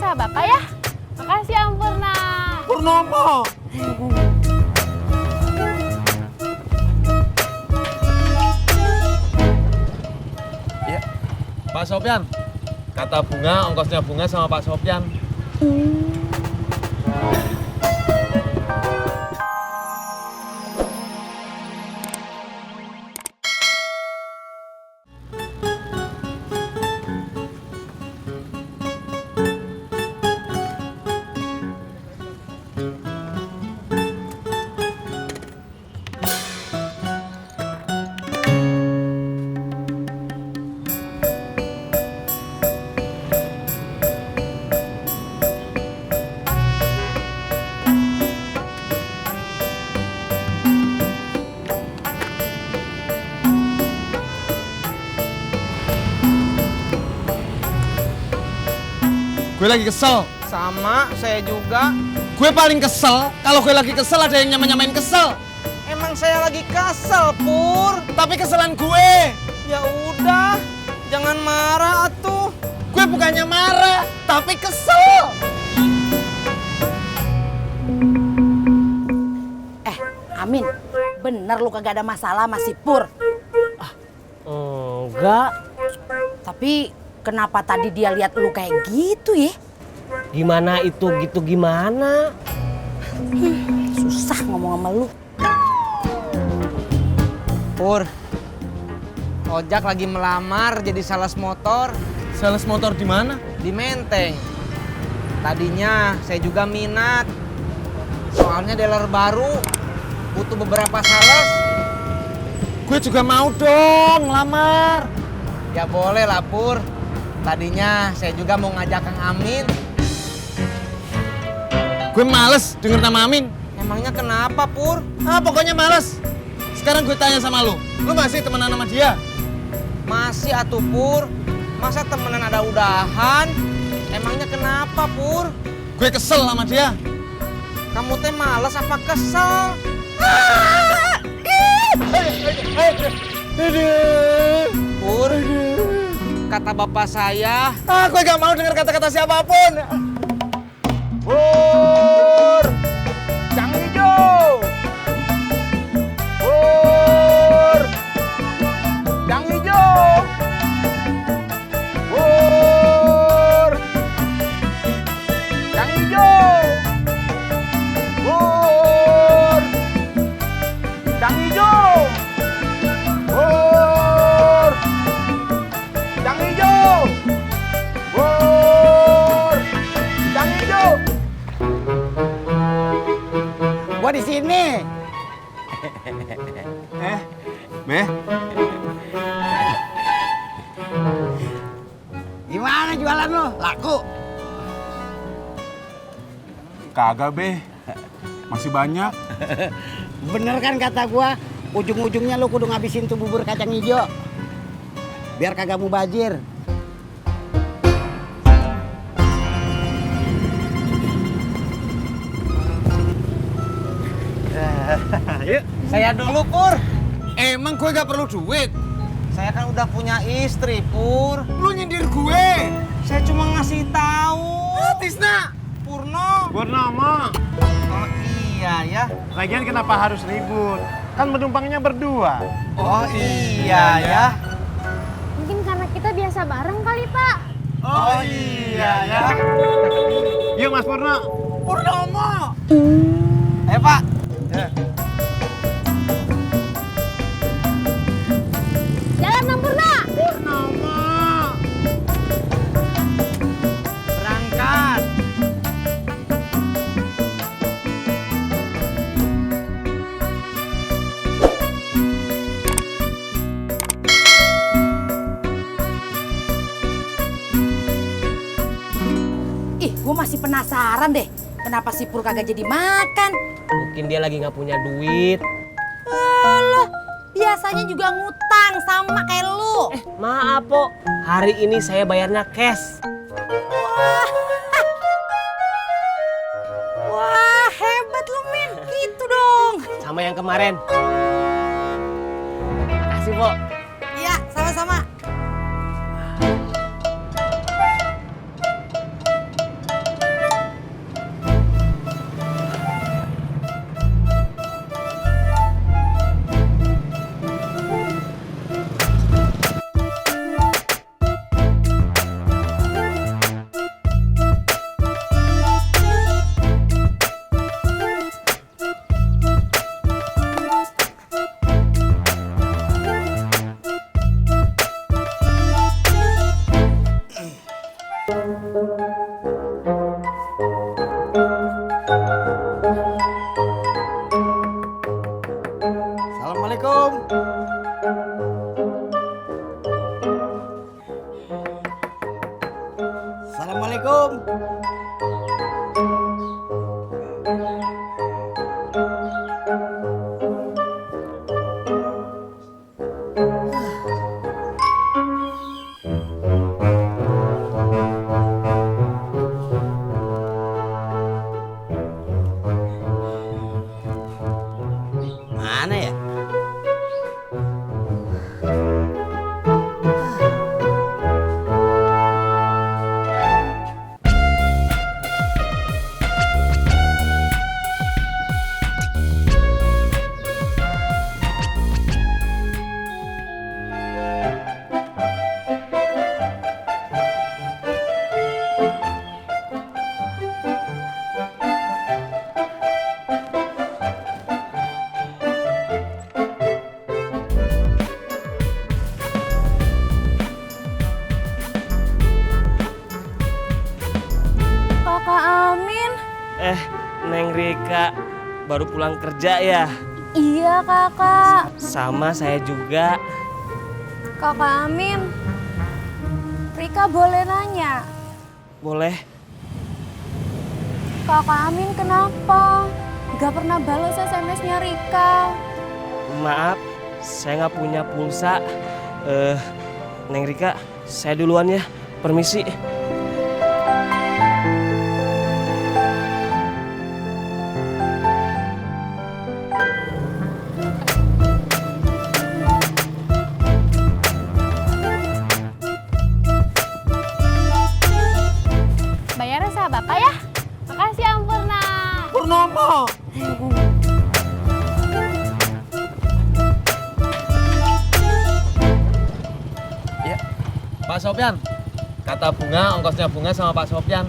usaha Bapak ya. Makasih Om Purna. Purnomo. Iya. Pak Sopyan, kata Bunga, ongkosnya Bunga sama Pak Sopyan. Gue lagi kesel. Sama, saya juga. Gue paling kesel kalau gue lagi kesel ada yang nyamain kesel. Emang saya lagi kesel, Pur. Tapi keselan gue. Ya udah, jangan marah atuh. Gue bukannya marah, tapi kesel. Amin, bener lu kagak ada masalah sama si Pur. Enggak. Tapi kenapa tadi dia lihat lu kayak gitu ya? Gimana itu gitu gimana? Susah ngomong sama lu. Pur, Ojak lagi melamar jadi sales motor Sales motor di mana? di Menteng. Tadinya saya juga minat. Soalnya dealer baru, butuh beberapa sales. Gue juga mau dong ngelamar. Ya boleh lah, Pur. Tadinya saya juga mau ngajak Kang Amin. Gue males denger nama Amin. Emangnya kenapa, Pur? Pokoknya males. Sekarang gue tanya sama lu masih temenan sama dia? Masih atuh, Pur. Masa temenan ada udahan? Emangnya kenapa, Pur? Gue kesel sama dia. Kamu teh males apa kesel? Pur, kata bapak saya. Gue gak mau denger kata-kata siapapun. Pur, Cang Hijau. Pur, Cang Hijau. Pur, Cang Hijau. Pur, Cang Hijau. Pur, Cang Hijau. Pur, Cang Hijau. Gua di sini. Be. Gimana jualan lo? Laku? Kagak, Be. Masih banyak. Bener kan kata gua, ujung-ujungnya lu kudu ngabisin tuh bubur kacang hijau. Biar kagak mubazir. Yuk. Saya dulu, Pur. Emang gue gak perlu duit? Saya kan udah punya istri, Pur. Lu nyindir gue. Saya cuma ngasih tahu. Tisna. Purno. Purnomo. Oh iya ya. Lagian kenapa harus ribut? Kan penumpangnya berdua. Oh iya ya. Mungkin karena kita biasa bareng kali Pak. Oh iya ya. Yuk Mas Purno. Purnomo. Ayo Pak. Jalan Om Purna. Purnomo. Berangkat. Ih, gue masih penasaran deh. Kenapa si Pur kagak jadi makan? Mungkin dia lagi nggak punya duit. Loh, biasanya juga ngutang sama kayak lu. Maaf, Po. Hari ini saya bayarnya cash. Wah, hebat lu, Min. Gitu dong. Sama yang kemarin. Makasih, Po. Iya, sama-sama. Mana ya? Kakak Amin. Neng Rika baru pulang kerja ya? Iya kakak. Sama saya juga. Kakak Amin. Rika boleh nanya? Boleh? Kakak Amin kenapa? Gak pernah balas SMS-nya Rika. Maaf, saya nggak punya pulsa. Neng Rika, saya duluan ya. Permisi. Bayarnya sama Bapak ya. Makasih ya, Ampurna. Purnomo. Iya. Pak Sopyan, kata Bunga, ongkosnya Bunga sama Pak Sopyan.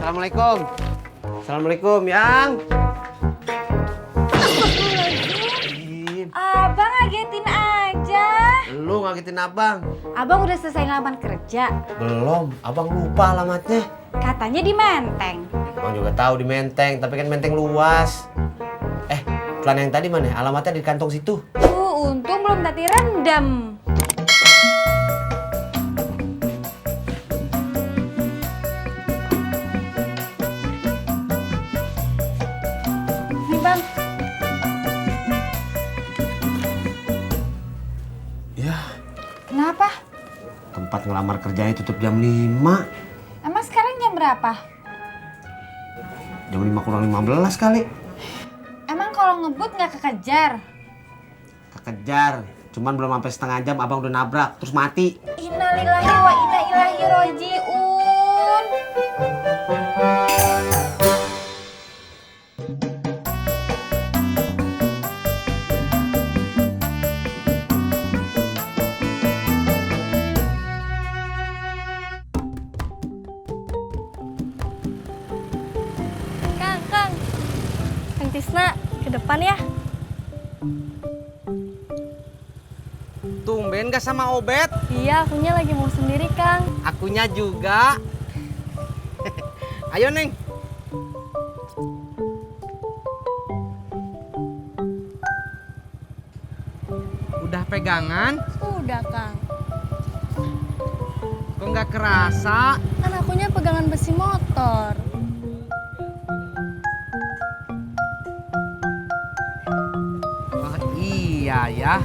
Assalamualaikum. Assalamualaikum, Yang. Abang ngagetin aja. Lu ngagetin abang. Abang udah selesai ngelamar kerja. Belum, abang lupa alamatnya. Katanya di Menteng. Abang juga tahu di Menteng, tapi kan Menteng luas. Celana yang tadi mana? Alamatnya di kantong situ. Untung belum tadi rendam. Nih bang. Ya, Kenapa? tempat ngelamar kerjanya tutup jam 5. Emang sekarang jam berapa? Jam 5 kurang 15 kali. Emang kalau ngebut nggak kekejar? Kekejar. Cuman belum sampai setengah jam abang udah nabrak, terus mati. Innalillahi wa inna ilaihi roji'un. Kang Tisna, ke depan ya. Tumben gak sama Obet? Iya, akunya lagi mau sendiri, Kang. Akunya juga. Ayo, Neng. Udah pegangan? Udah, Kang. Kok nggak kerasa? Kan akunya pegangan besi motor. Oh iya ya.